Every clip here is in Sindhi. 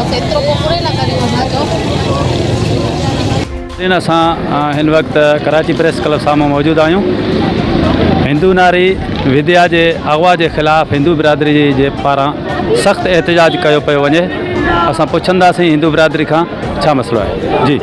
بس ايترو ڪفر ئي نه ڪريون اسان جو. ناظرين اسان هن وقت ڪراچي پريس ڪلب سامهون موجود آهيون هندو ناري وديا جي اغوا جي خلاف هندو برادري جي پاران سخت احتجاج ڪيو پيو وڃي اسان پڇنداسين هندو برادري کان ڇا مسئلو آهي جي.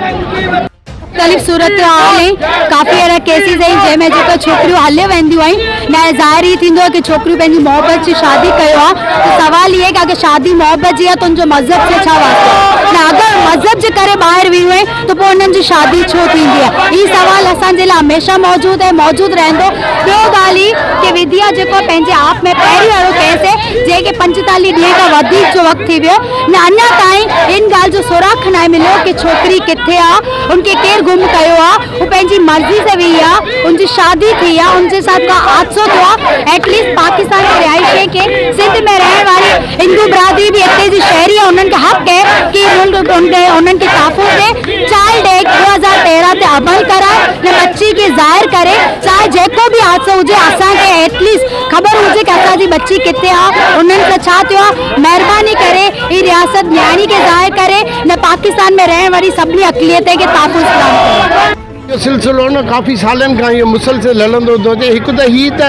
مختلف صورتحال آهن ڪافي اهڙا ڪيسز آهن جنهن ۾ جيڪا ڇوڪريون هلي وينديون آهن نه ظاهر هي ٿيندو آهي ڪي ڇوڪريون پنهنجي محبت جي شادي ڪيو آهي ته سوال هي آهي ڪي اگر شادي محبت جي آهي ته ان جو مذهب سان ڇا واسطو آهي نه اگر مذهب جي ڪري ٻاهر ويون آهن ته پوء انهن جي شادي ڇو ٿيندي آهي هي سوال اسان جي لاء هميشه موجود آهي موجود رهندو ٻيو ڳالهه هي ڪي وديا جيڪو پنهنجي آپ ۾ پهريون اهڙو ڪيس آهي جنهن کي 45 ڏينهن کان وڌيڪ جو وقت ٿي ويو نه اڃا تائين ان ڳالهه جو سراغ ناهي مليو ڪي ڇوڪري ڪٿي آ ان کي ڪير گم ڪيو آ هو پنهنجي مرضي سان وئي آ ان جي شادي ٿي آ ان جي ساٿ ڪا حادثو ٿيو آ ايٽ ليسٽ پاڪستان جي رهائشين کي سنڌ ۾ رهڻ واري هندو برادري به هتي جي شهري آ انهن کي حق آهي ڪي انهن کي تحفظ ڏي چائلڊ ايڪٽ 2013 تي عمل ڪرائي نه ٻچي کي ظاهر ڪري چاهي جيڪو به حادثو هجي اسان کي ايٽ ليسٽ خبر هجي ڪي اسان جي ٻچي ڪٿي آ انهن سان ڇا ٿيو آ مهرباني ڪري هي رياست نياڻي کي ظاهر ڪري نه پاڪستان ۾ رهڻ واري سڀني اقليتين کي تحفظ فراهم ڪري. اهو سلسلو نه ڪافي سالن کان اهو مسلسل هلندو ٿو اچي هڪ ته هي ته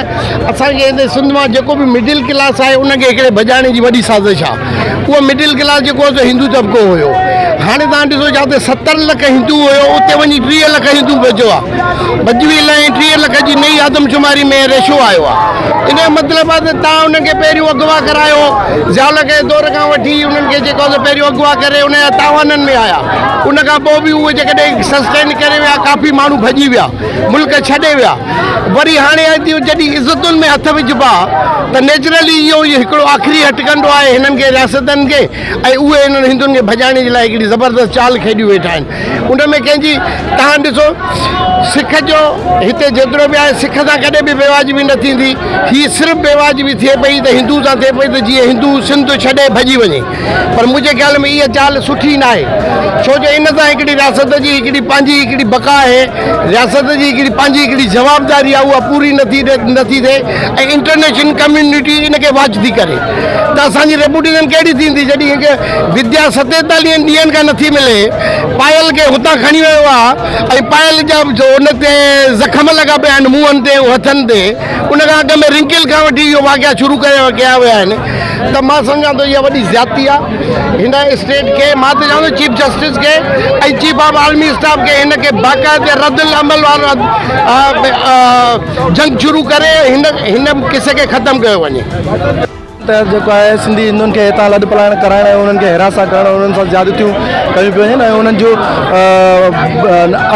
اسان کي هتي سنڌ مان جيڪو به مڊل ڪلاس آهي ان کي هڪڙي ڀڄائڻ جي وڏي سازش آهي اهو مڊل ڪلاس جيڪو آهي سو هندو طبقو هيو هاڻي توهان ڏسو جاتي 70 لک هندو هيو اتي وڃي 30 لک هندو بچيو آهي 25 ۽ 30 لک جي نئين آدمشماري ۾ ريشو آيو آهي ان جو مطلب آهي ته توهان انهن کي پهريون اغوا ڪرايو ضياء الحق جي دور کان وٺي انهن کي جيڪو آهي سو پهريون اغوا ڪري ان جا تاوانن ۾ آيا ان کان پوء به اهي جيڪڏهن سسٽين ڪري ويا ڪافي ماڻهو ڀڄي ويا ملڪ ڇڏي ويا وري هاڻي جڏهن عزتن ۾ هٿ وجهبا ته نيچرلي اهو هڪڙو آخري هٽڪنڊو آهي هنن کي رياستن کي ۽ اهي انهن هندن کي ڀڄائڻ جي لاء هڪڙي زبردست چال کيڏيون ويٺا آهن ان ۾ ڪنهن جي توهان ڏسو سک جو هتي جيترو به آهي سک سان ڪڏهن به بيواجبي نه ٿيندي هي صرف بيواجبي ٿئي پئي ته هندو سان ٿئي پئي ته جيئن هندو سنڌ ڇڏي ڀڄي وڃي پر منهنجي خيال ۾ اها چال سٺي نه آهي ڇو جو ان سان هڪڙي رياست جي هڪڙي پنهنجي هڪڙي بقا آهي رياست جي هڪڙي پنهنجي هڪڙي جوابداري آهي اها پوري نٿي ٿئي ۽ انٽرنيشنل ڪميونٽي ان کي واچ ٿي ڪري ته اسان جي ريپوٽيشن ڪهڙي ٿيندي جڏهن هن کي وديا 47 ڏينهن کان نٿي ملي پايل کي هتان کڻي ويو آهي ۽ پايل جا ان تي زخم لڳا پيا آهن منهن تي هٿن تي ان کان اڳ ۾ رنڪل کان وٺي اهو واقعا شروع ڪيا ويا آهن ته مان سمجهان ٿو اها وڏي زيادتي آهي هن اسٽيٽ کي مان ته چوان ٿو چيف جسٽس کي ۽ چيف آف آرمي اسٽاف کي هن کي باقاعده رد العمل وارو جنگ شروع ڪري هن هن قصي کي ختم ڪيو وڃي. تحت جيڪو آهي سنڌي هندن کي هتان لڏ پلاڻ ڪرائڻ ۽ انهن کي هراسان ڪرڻ انهن سان زيادتيون ڪيون پيون وڃن ۽ انهن جون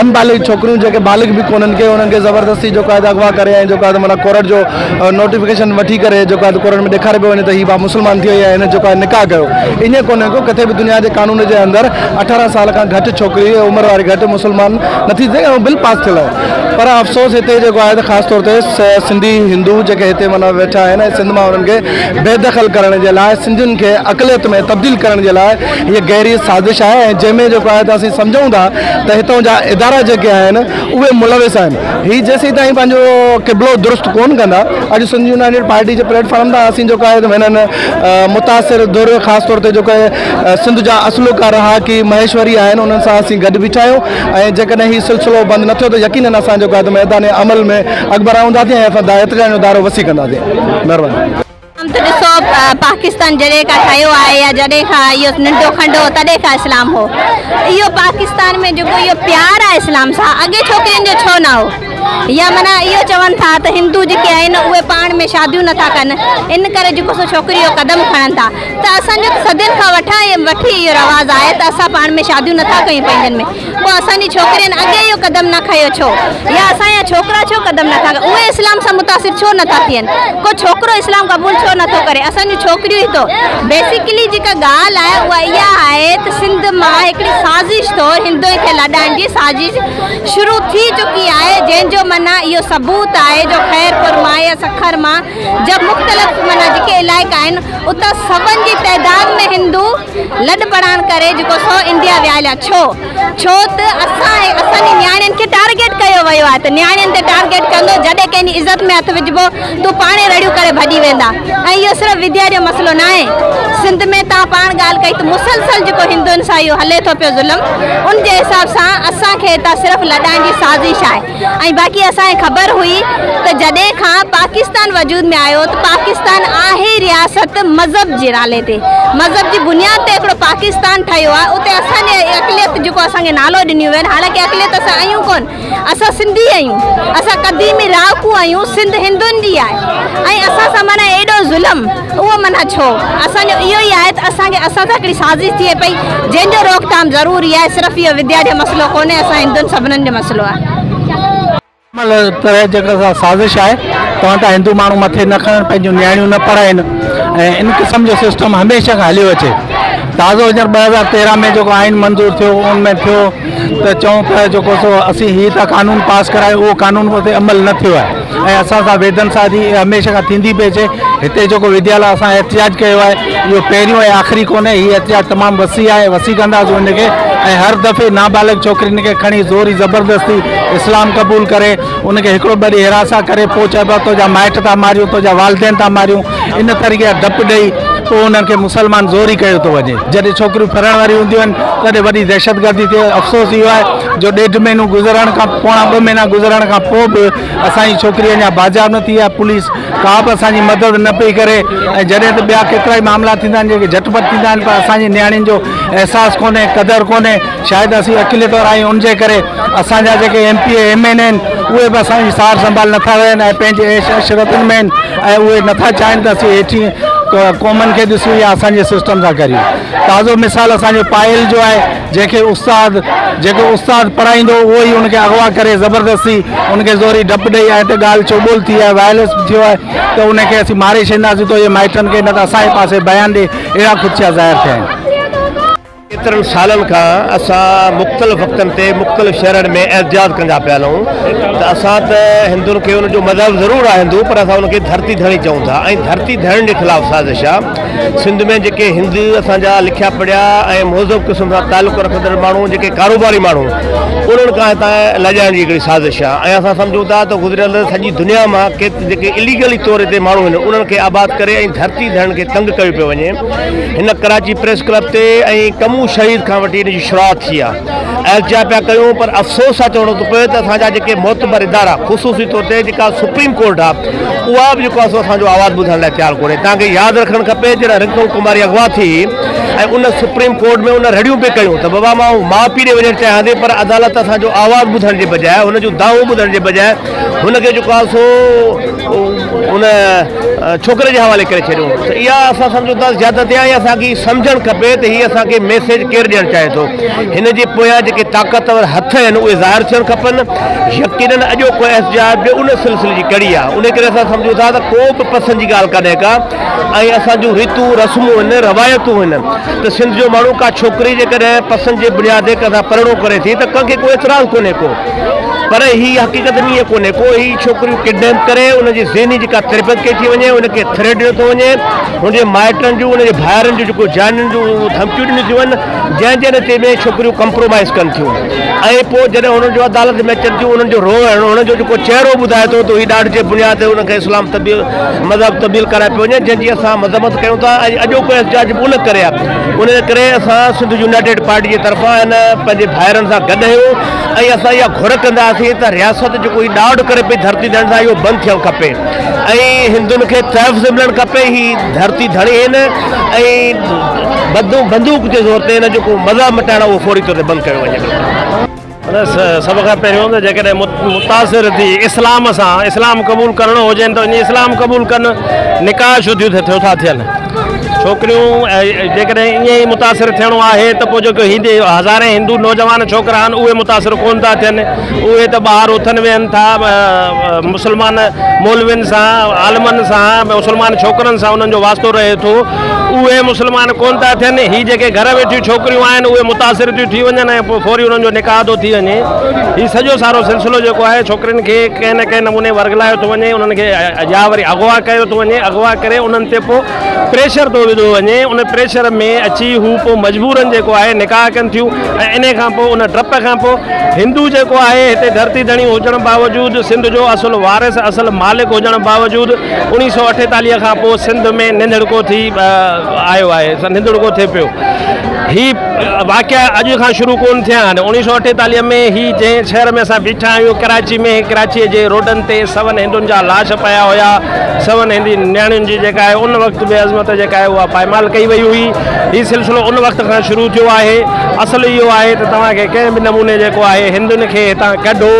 ان بالغ ڇوڪريون جيڪي بالغ به ڪونهن ڪي انهن کي زبردستي جيڪو آهي اغوا ڪري ۽ جيڪو آهي معنيٰ ڪورٽ جو نوٽيفڪيشن وٺي ڪري جيڪو آهي ڪورٽ ۾ ڏيکاريو پيو وڃي ته هي ڀاء مسلمان ٿي وئي آهي هن جيڪو آهي نڪاح ڪيو ائين ڪونهي ڪو ڪٿي به دنيا جي قانون جي اندر 18 سال کان گهٽ ڇوڪري عمر واري گهٽ مسلمان نٿي ٿئي ۽ بل پاس ٿيل آهي پر افسوس هتي جيڪو آهي ته خاص طور تي سنڌي هندو جيڪي هتي معنيٰ ويٺا آهن ۽ سنڌ مان انهن کي بيدخل ڪرڻ جي لاء سنڌين کي اقليت ۾ تبديل ڪرڻ جي لاء هيء گهري سازش آهي ۽ جنهن ۾ جيڪو آهي ته اسين سمجهون ٿا ته هتان جا ادارا جيڪي آهن اهي ملوث آهن هي جيسين تائين پنهنجو قبلو درست ڪونه ڪندا اڄ سنڌ يونائيٽيڊ پارٽي جي پليٽ فارم تان اسين جيڪو آهي ته هنن متاثر ڌر خاص طور تي جيڪو آهي سنڌ جا اصلوڪا رهاڪي مهيشوري آهن انهن سان اسين گڏ بيٺا آهيون ۽ جيڪڏهن هي سلسلو بند نه ٿيو ته يقينن اسان جيڪو آهي ته ميدان عمل ۾ اڳڀرا هونداسين ۽ اسان احتجاج جو دائرو وسيع ڪنداسين. مهرباني. اسلام ته ڏسو پاڪستان جڏهن کان ٺهيو آهي يا جڏهن کان اهو ننڍو کنڊ هو تڏهن کان اسلام هو اهو پاڪستان ۾ جيڪو اهو پيار آهي اسلام سان اڳي ڇوڪرين جو ڇو نه هو يا معنيٰ اهو چون ٿا ته هندو جيڪي آهن اهي پاڻ ۾ شاديون نٿا ڪن ان ڪري جيڪو سو ڇوڪري اهو قدم کڻن ٿا ته اسان جو ته صدين کان وٺي اهو رواج آهي ته اسان پاڻ ۾ شاديون نٿا ڪيون پنهنجن ۾ پوء اسان جي ڇوڪرين اڳي اهو قدم نه کنيو ڇو يا اسان جا ڇوڪرا ڇو قدم نٿا کڻن اهي اسلام سان متاثر ڇو نٿا ٿين ڪو ڇوڪرو اسلام قبول ڇو نٿو ڪري اسان جون ڇوڪريون ئي ٿو بيسيڪلي جيڪا ڳالهه آهي اها اها آهي ته سنڌ مان هڪڙي سازش طور هندن کي لڏائڻ جي سازش شروع ٿي چڪي آهي جنهن جو معنيٰ اهو ثبوت آهي جو خيرپور مان يا سکر مان جا مختلف معنيٰ جيڪي علائقا آهن اتان سون جي تعداد ۾ هندو لڏ پڙاڻ ڪري جيڪو سو انڊيا ويا هليا ڇو ڇو ته اسان اسان جي نياڻين کي ٽارگيٽ ڪيو ويو آهي ته نياڻين تي ٽارگيٽ ڪندو جڏهن ڪنهن جي عزت ۾ هٿ وجهبو تون پاڻ ئي رڙيون ڪري ڀڄي ويندا ۽ اهو صرف وديا جو مسئلو ناهي سنڌ ۾ توهان پاڻ ڳالهه ڪئي ته مسلسل جيڪو هندن سان اهو هلي ٿو پيو ظلم ان جي حساب سان اسان کي هتان صرف لڏائڻ جي سازش آهي ۽ باقي اسان کي خبر هئي ته جڏهن کان پاڪستان وجود ۾ آيو ته پاڪستان آهي رياست مذهب جي نالي تي مذهب جي بنياد تي هڪڙو پاڪستان ٺهيو آهي اتي اسان جي اقليت جيڪو اسان کي نالو ڏنيون ويو آهن حالانڪه اقليت اسان آهيون ڪون اسان سنڌي آهيون اسان قديمي رهاڪو آهيون سنڌ هندن جي آهي ۽ اسان سان معنيٰ ايڏو ظلم اهو معنيٰ ڇو اسان جو اهو ئي آهي ته اسان کي اسان سان هڪڙي سازش ٿئي پئي جنهن جو روڪٿام ضروري آهي صرف اهو وديا جو مسئلو ڪونهي اسان هندن سڀنن جو مسئلو آهي. مڪمل طرح جيڪا سازش آهي توهان ته هندو ماڻهو مٿي نه کڻن پنهنجون نياڻيون نه پڙهائين ۽ ان قسم جو سسٽم هميشه کان هليو اچي تازو هينئر 2013 ۾ جيڪو آئين منظور ٿيو ان ۾ ٿيو ته چئون پيا جيڪو سو اسين هي ٿا قانون پاس ڪرايون اهو قانون تي عمل نه ٿيو آهي ۽ اسان سان ويڌن سازي هميشه کان ٿيندي پئي اچي هتي جيڪو وديا لاء اسان احتجاج ڪيو آهي اهو پهريون ۽ آخري ڪونهي هي احتجاج تمام وسيع آهي وسيع ڪنداسون ان کي ۽ هر دفعي نابالغ ڇوڪرين کي کڻي زوري زبردستي اسلام قبول ڪري ان کي هڪڙو ٻه ڏينهن هراسان ڪري پوء چئبو آهي تنهنجا مائٽ ٿا ماريون تنهنجا والدين ٿا ماريون ان طريقي جا ڊپ ڏئي پوء انهن کي مسلمان زوري ڪيو ٿو وڃي. جڏهن ڇوڪريون ڦرڻ واريون هونديون آهن تڏهن وڏي دهشتگردي ٿئي. افسوس اهو آهي جو ڏيڍ مهينو گذرڻ کان پوڻا ٻه مهينا گذرڻ کان پوء به اسان جي ڇوڪري اڃا بازياب نه ٿي آهي. پوليس ڪا به اسان جي مدد نه پئي ڪري ۽ جڏهن ته ٻيا ڪيترائي معاملا ٿيندا آهن جيڪي جهٽ پٽ ٿيندا آهن پر اسان جي نياڻين جو احساس ڪونهي قدر ڪونهي. شايد اسين اقليت وارا آهيون ان جي ڪري اسان جا جيڪي M P A M N A آهن اهي به اسان جي سار سنڀال نٿا لهن ۽ پنهنجي عيش عشرتن ۾ آهن ۽ اهي نٿا چاهين ته اسين هيٺين قومن کي ڏسون يا اسان جي سسٽم سان ڪريون تازو مثال اسان جو پايل جو آهي جنهن کي استاد جيڪو استاد پڙهائيندو اهو ئي ان کي اغوا ڪري زبردستي ان کي زوري ڊپ ڏئي ۽ ته ڳالهه چوٻول ٿي آهي وائرلس ٿيو آهي ته ان کي اسين ماري ڇڏينداسين تنهنجي مائٽن کي نه ته اسان جي پاسي بيان ڏي اهڙا خدشا ظاهر ٿيا آهن. ڪيترن سالن کان اسان مختلف وقتن تي مختلف شهرن ۾ احتجاج ڪندا پيا هلون ته اسان ته هندن کي ان جو مذهب ضرور آهي هندو پر اسان ان کي ڌرتي ڌڻي چئون ٿا ۽ ڌرتي ڌڻين جي خلاف سازش آهي سنڌ ۾ جيڪي هند اسان جا لکيا پڙهيا ۽ مهذب قسم سان تعلق رکندڙ ماڻهو جيڪي ڪاروباري ماڻهو انهن کان هتان لڄائڻ جي هڪڙي سازش آهي ۽ اسان سمجهون ٿا ته گذريل سڄي دنيا مان جيڪي اليگلي طور تي ماڻهو آهن انهن کي آباد ڪري ۽ ڌرتي ڌڻين کي تنگ ڪيو پيو وڃي هن ڪراچي پريس ڪلب تي ۽ ڪمون شهيد کان وٺي ان جي شروعات ٿي آ احتجاج پيا ڪيون پر افسوس سان چوڻو ٿو پوي ته اسان جا جيڪي معتبر ادارا خصوصي طور تي جيڪا سپريم ڪورٽ آ اها به جيڪو آ سو اسان جو آواز ٻڌڻ لاء تيار ڪونهي توهان کي ياد رکڻ کپي جڏهن رنڪل ڪماري اغوا ٿي ۽ ان سپريم ڪورٽ ۾ ان رڙيون پئي ڪيون ته بابا مان ماء پيء ڏي وڃڻ چاهيان ٿي پر عدالت اسان جو آواز ٻڌڻ جي بجاء هن جون دانهون ٻڌڻ جي بجاء هن کي جيڪو آ سو ان ڇوڪري جي حوالي ڪري ڇڏيو ته اها اسان سمجهون ٿا زيادتي آهي اسان کي سمجهڻ کپي ته هي اسان کي ميسيج ڪير ڏيڻ چاهي ٿو هن جي پويان جيڪي طاقتور هٿ آهن اهي ظاهر ٿيڻ کپن يقينن اڄوڪو احتجاج به ان سلسلي جي ڪڙي آهي ان ڪري اسان سمجهون ٿا ته ڪو به پسند جي ڳالهه ڪانهي ڪا ۽ اسان جون ريتون رسمون آهن روايتون آهن ته سنڌ جو ماڻهو ڪا ڇوڪري جيڪڏهن پسند جي بنياد تي ڪنهن سان پرڻو ڪري ٿي ته ڪنهن کي ڪو اعتراض ڪونهي ڪو پر هي حقيقت ۾ ائين ڪونهي ڪو هي ڇوڪريون ڪڊنيپ ڪري ان جي ذهني جيڪا تربيت ڪئي ٿي وڃي ان کي ٿريٽ ڏنو ٿو وڃي هن جي مائٽن جون ان جي ڀائرن جون جيڪو جانين جون ڌمڪيون ڏنيون ٿيون وڃن جنهن جي نتيجي ۾ ڇوڪريون ڪمپرومائز ڪن ٿيون ۽ پوء جڏهن انهن جو عدالت ۾ اچن ٿيون انهن جو روئڻ انهن جو جيڪو چهرو ٻڌائي ٿو ته هي ڏاڍ جي بنياد تي انهن کي اسلام تبديل مذهب تبديل ڪرايو پيو وڃي جنهن جي اسان مذمت ڪيون ٿا ۽ اڄوڪو احتجاج به ان ڪري آهي ان ڪري اسان سنڌ يونائيٽيڊ پارٽي جي طرفان هن پنهنجي ڀائرن سان گڏ آهيون ۽ اسان اها گهر ڪنداسين ته رياست جيڪو هي ڏاڍ ڪري پئي ڌرتي ڌڻين سان اهو بند ٿيڻ کپي ۽ هندن کي تحفظ ملڻ کپي هي ڌرتي ڌڻي آهن ۽ بندوق جي زور تي هن جيڪو مذهب مٽائڻ اهو فوري طور تي بند ڪيو وڃي. سڀ کان پهريون ته جيڪڏهن متاثر ٿي اسلام سان اسلام قبول ڪرڻو هجين ته وڃي اسلام قبول ڪن نڪاح شديون ٿيو ٿا ٿين ڇوڪريون جيڪڏهن ائين ئي متاثر ٿيڻو آهي ته پوء جيڪو هي هزارين هندو نوجوان ڇوڪرا آهن اهي متاثر ڪونه ٿا ٿين اهي ته ٻاهر اٿن ويهن ٿا مسلمان مولوين سان عالمن سان مسلمان ڇوڪرن سان انهن جو واسطو رهي ٿو اهي مسلمان ڪونه ٿا ٿين هي جيڪي گهر ويٺيون ڇوڪريون آهن اهي متاثر ٿيون ٿي وڃن ۽ پوء فوري انهن جو نڪاح ٿو ٿي وڃي هي سڄو سارو سلسلو جيڪو آهي ڇوڪرين کي ڪنهن نه ڪنهن نموني ورغلايو ٿو وڃي انهن کي يا وري اغوا ڪيو ٿو وڃي اغوا ڪري انهن تي پوء پريشر ٿو وڌو ٿو وڃي ان پريشر ۾ اچي هو پوء مجبورن جيڪو آهي نڪاح ڪن ٿيون ۽ انهي کان پوء ان ڊپ کان پوء هندو جيڪو آهي هتي ڌرتي ڌڻي هجڻ باوجود سنڌ جو اصل وارث اصل مالڪ هجڻ باوجود 1948 کان پوء سنڌ ۾ ننڌڻڪو ٿي آيو آهي ننڌڻڪو ٿي پيو. هي واقعا اڄ کان شروع ڪونه ٿيا آهن. 1948 ۾ هي جنهن شهر ۾ اسان بيٺا آهيون ڪراچي ۾ ڪراچيء جي روڊن تي سون هندن جا لاش پيا هيا. سون هندي نياڻين جي جيڪا آهي ان وقت به عظمت جيڪا آهي اها پائمال ڪئي وئي هئي. هي سلسلو ان وقت کان شروع ٿيو آهي. اصل اهو آهي ته توهان کي ڪنهن به نموني جيڪو آهي هندن کي هتان ڪڍو.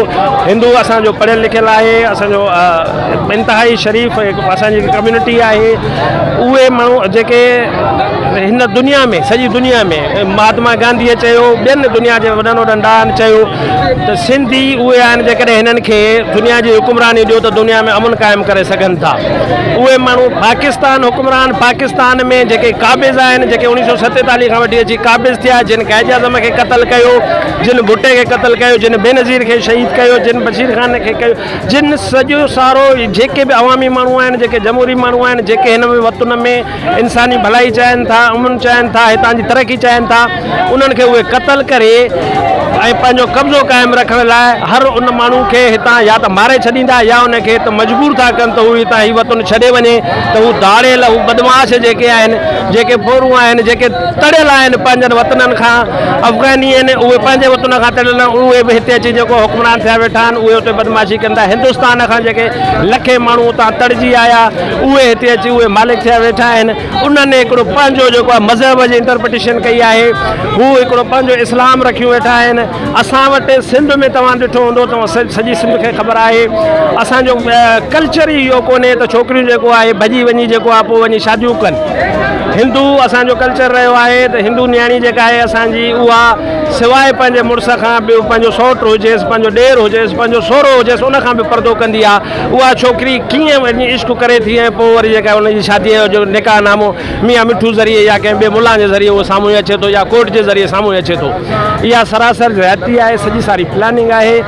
هندو اسان جو پڙهيل لکيل آهي، اسان جو انتهائي شريف اسان جي ڪميونٽي آهي. اهي ماڻهو جيڪي هن دنيا ۾ سڄي دنيا ۾ مهاتما گانڌيء چيو، ٻين دنيا جي وڏن وڏن ڏاهن چيو ته سنڌي اهي آهن جيڪڏهن هنن کي دنيا جي حڪمراني ڏيو ته دنيا ۾ امن قائم ڪري سگهن ٿا. اهي ماڻهو پاڪستان حڪمران پاڪستان ۾ جيڪي قابض آهن، جيڪي 1947 کان وٺي اچي قابض ٿيا، جن قائد اعظم کي قتل ڪيو، جن ڀٽي کي قتل ڪيو، جن بينظير کي شهيد ڪيو، جن بشير خان کي ڪيو، جن سڄو سارو جيڪي به عوامي ماڻهو آهن، جيڪي جمهوري ماڻهو آهن، جيڪي هن وطن ۾ انساني ڀلائي چاهين ٿا، امن چاهين ٿا، هتان جي ترقي چاهين ٿا، انهن کي اهي قتل ڪري ۽ پنهنجو قبضو قائم رکڻ لاء هر ان ماڻهو کي هتان يا ته ماري ڇڏيندا يا ان کي ته مجبور ٿا ڪن ته هو هتان هي وطن ڇڏي وڃي ته هو ڌاڙيل، هو بدمعاش جيڪي آهن، جيڪي ڦورو آهن، جيڪي تڙيل آهن پنهنجن وطنن کان، افغاني آهن اهي پنهنجي وطن کان تڙيل آهن، اهي به هتي اچي جيڪو حڪمران ٿيا ويٺا آهن، اهي اتي بدمعاشي ڪن ٿا. هندستان کان جيڪي لکين ماڻهو اتان تڙجي آيا، اهي هتي اچي اهي مالڪ ٿيا ويٺا آهن. انهن هڪڙو پنهنجو جيڪو آهي مذهب جي انٽرپريٽيشن ڪئي آهي، هو هڪڙو پنهنجو اسلام رکيون ويٺا آهن. اسان وٽ سنڌ ۾ توهان ڏٺو هوندو، توهان سڄي سنڌ کي خبر آهي، اسان جو ڪلچر ئي اهو ڪونهي ته ڇوڪريون جيڪو آهي ڀڄي وڃي جيڪو آهي پوء وڃي شاديون ڪن. هندو اسان جو ڪلچر رهيو آهي ته هندو نياڻي جيڪا آهي اسان جي اها سواء پنهنجي مڙس کان ٻيو پنهنجو سئوٽ هجيس، پنهنجو ڏير هجيس، پنهنجو سهرو هجيس، ان کان به پردو ڪندي آهي. اها ڇوڪري ڪيئن وڃي عشق ڪري ٿي ۽ پوء وري جيڪا ان جي شاديء جو نڪاح نامو ميان مٺو ذريعي يا ڪنهن ٻئي ملان جي ذريعي اهو سامهون اچي ٿو يا ڪورٽ جي ذريعي سامهون اچي ٿو. اها سراسر زيادتي آهي، سڄي ساري پلاننگ آهي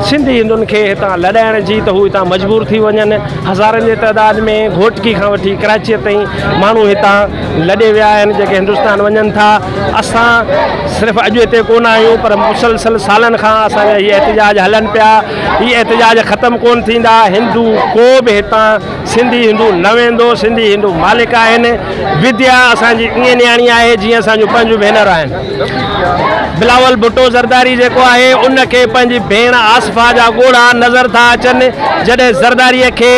سنڌي هندن کي هتان لڏائڻ جي ته هو هتان مجبور ٿي وڃن. هزارن جي تعداد ۾ گهوٽڪي کان وٺي ڪراچيء تائين ماڻهو هتان لڏي ويا آهن جيڪي هندستان وڃن ٿا. اسان صرف اڄ هتي ڪونه آهيون پر مسلسل سالن کان اسان جا هي احتجاج هلن پيا. هي احتجاج ختم ڪونه ٿيندا. هندو ڪو به هتان سنڌي هندو نه ويندو. سنڌي هندو مالڪ آهن. وديا اسان جي ائين نياڻي آهي جيئن اسان جون پنهنجون ڀينر آهن. بلاول ڀٽو زرداري جيڪو آهي ان کي پنهنجي ڀيڻ آصفه جا ڳوڙها نظر ٿا اچن. جڏهن زرداري کي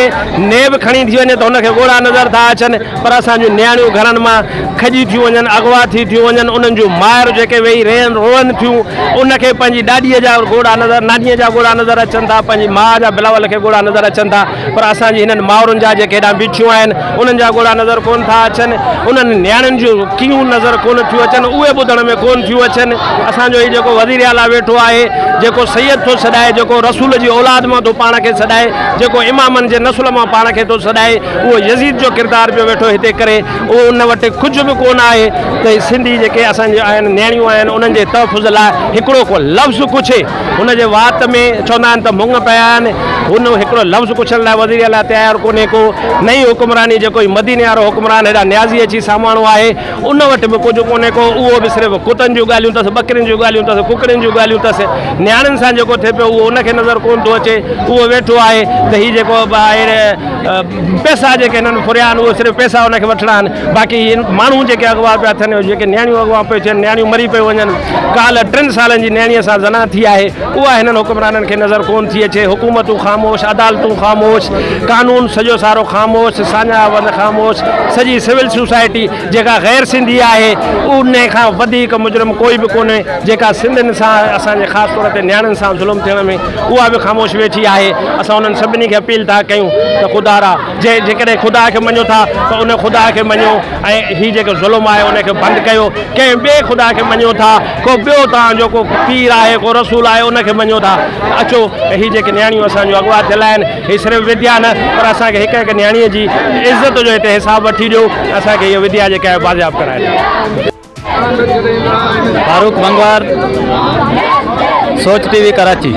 نيب کڻي ٿي وڃي ته هن کي ڳوڙها نظر ٿا اچن، پر اسان جون نياڻيون گهرن مان کڄي ٿيون وڃن، اغوا ٿي ٿيون وڃن، انهن جون مائر جيڪي ويهي رئن روئن ٿيون، ان کي پنهنجي ڏاڏيء جا ڳوڙها نظر، نانيء جا ڳوڙها نظر اچن ٿا، پنهنجي ماء جا بلاول کي ڳوڙها نظر اچن ٿا، پر اسان جي هنن مائرن جا جيڪي هيڏانهن بيٺيون آهن، انهن جا ڳوڙها نظر ڪونه ٿا اچن، انهن نياڻين جون ڪيهون نظر ڪونه ٿيون اچن، اهي ٻڌڻ ۾ ڪونه ٿيون اچن. اسان جو هي جيڪو وزير اعليٰ ويٺو آهي، جيڪو سيد ٿو سڏائي، جيڪو رسول جي اولاد مان ٿو پاڻ کي سڏائي، جيڪو امامن جي نسل مان پاڻ کي ٿو سڏائي، اهو يزيد جو ڪردار پيو ويٺو هتي ڪري. اهو ان وٽ ڪجهه به ڪونه آهي ته سنڌي جيڪي اسان جون آهن نياڻيون آهن انهن جي تحفظ لاء هڪڙو ڪو لفظ ڪڇي. هن جي وات ۾ چوندا آهن ته مڱ پيا آهن، هن هڪڙو لفظ ڪڇڻ لاء وزير اعليٰ تيار ڪونهي ڪو. نئين حڪمراني جيڪو هي مديني وارو حڪمران هيڏانهن نيازي اچي ساماڻو آهي ان وٽ به ڪجهه ڪونهي ڪو. اهو به صرف ڪتن جون ڳالهيون اٿس، ٻڪرين جون ڳالهيون اٿس، ڪڪڙين جون ڳالهيون اٿس. نياڻين سان جيڪو ٿئي پيو اهو ان کي نظر ڪونه ٿو اچي. اهو ويٺو آهي ته هي جيڪو آهي پئسا جيڪي هنن ڦريا آهن اهي صرف پئسا هن کي وٺڻا آهن، باقي هي ماڻهو جيڪي اغوا پيا ٿين، جيڪي نياڻيون اغوا پيون ٿين، نياڻيون مري پيون وڃن. ڪالهه 3 سالن جي نياڻيء سان زنا ٿي آهي، اها هنن حڪمرانن کي نظر ڪونه ٿي اچي. حڪومتون خاموش، عدالتون خاموش، قانون سڄو سارو خاموش، ساڃاهه وند خاموش، سڄي سول سوسائٽي جيڪا غير سنڌي آهي ان کان وڌيڪ مجرم ڪوئي به ڪونهي، جيڪا سنڌين سان اسان جي خاص طور تي نياڻين سان ظلم ٿيڻ ۾ اها به خاموش ويٺي آهي. اسان انهن سڀني کي اپيل ٿا ڪيون ته خدا را جيڪڏهن خدا کي مڃو ٿا ته ان خدا کي مڃو ۽ هي جيڪو ظلم آهي ان کي بند ڪيو. ڪنهن ٻئي خدا کي مڃو ٿا، ڪو ٻيو توهان جو ڪو پير آهي، ڪو رسول آهي، ان کي مڃو ٿا ته اچو ته هي جيڪي نياڻيون اسان جون اغوا ٿيل آهن هي صرف وديا نه پر اسان کي هڪ هڪ نياڻيء جي عزت جو هتي حساب وٺي ڏيو، اسان کي هيء وديا جيڪا آهي بازياب ڪرائي ڏيو. فاروق منگوار، سوچ ٽي وي ڪراچي.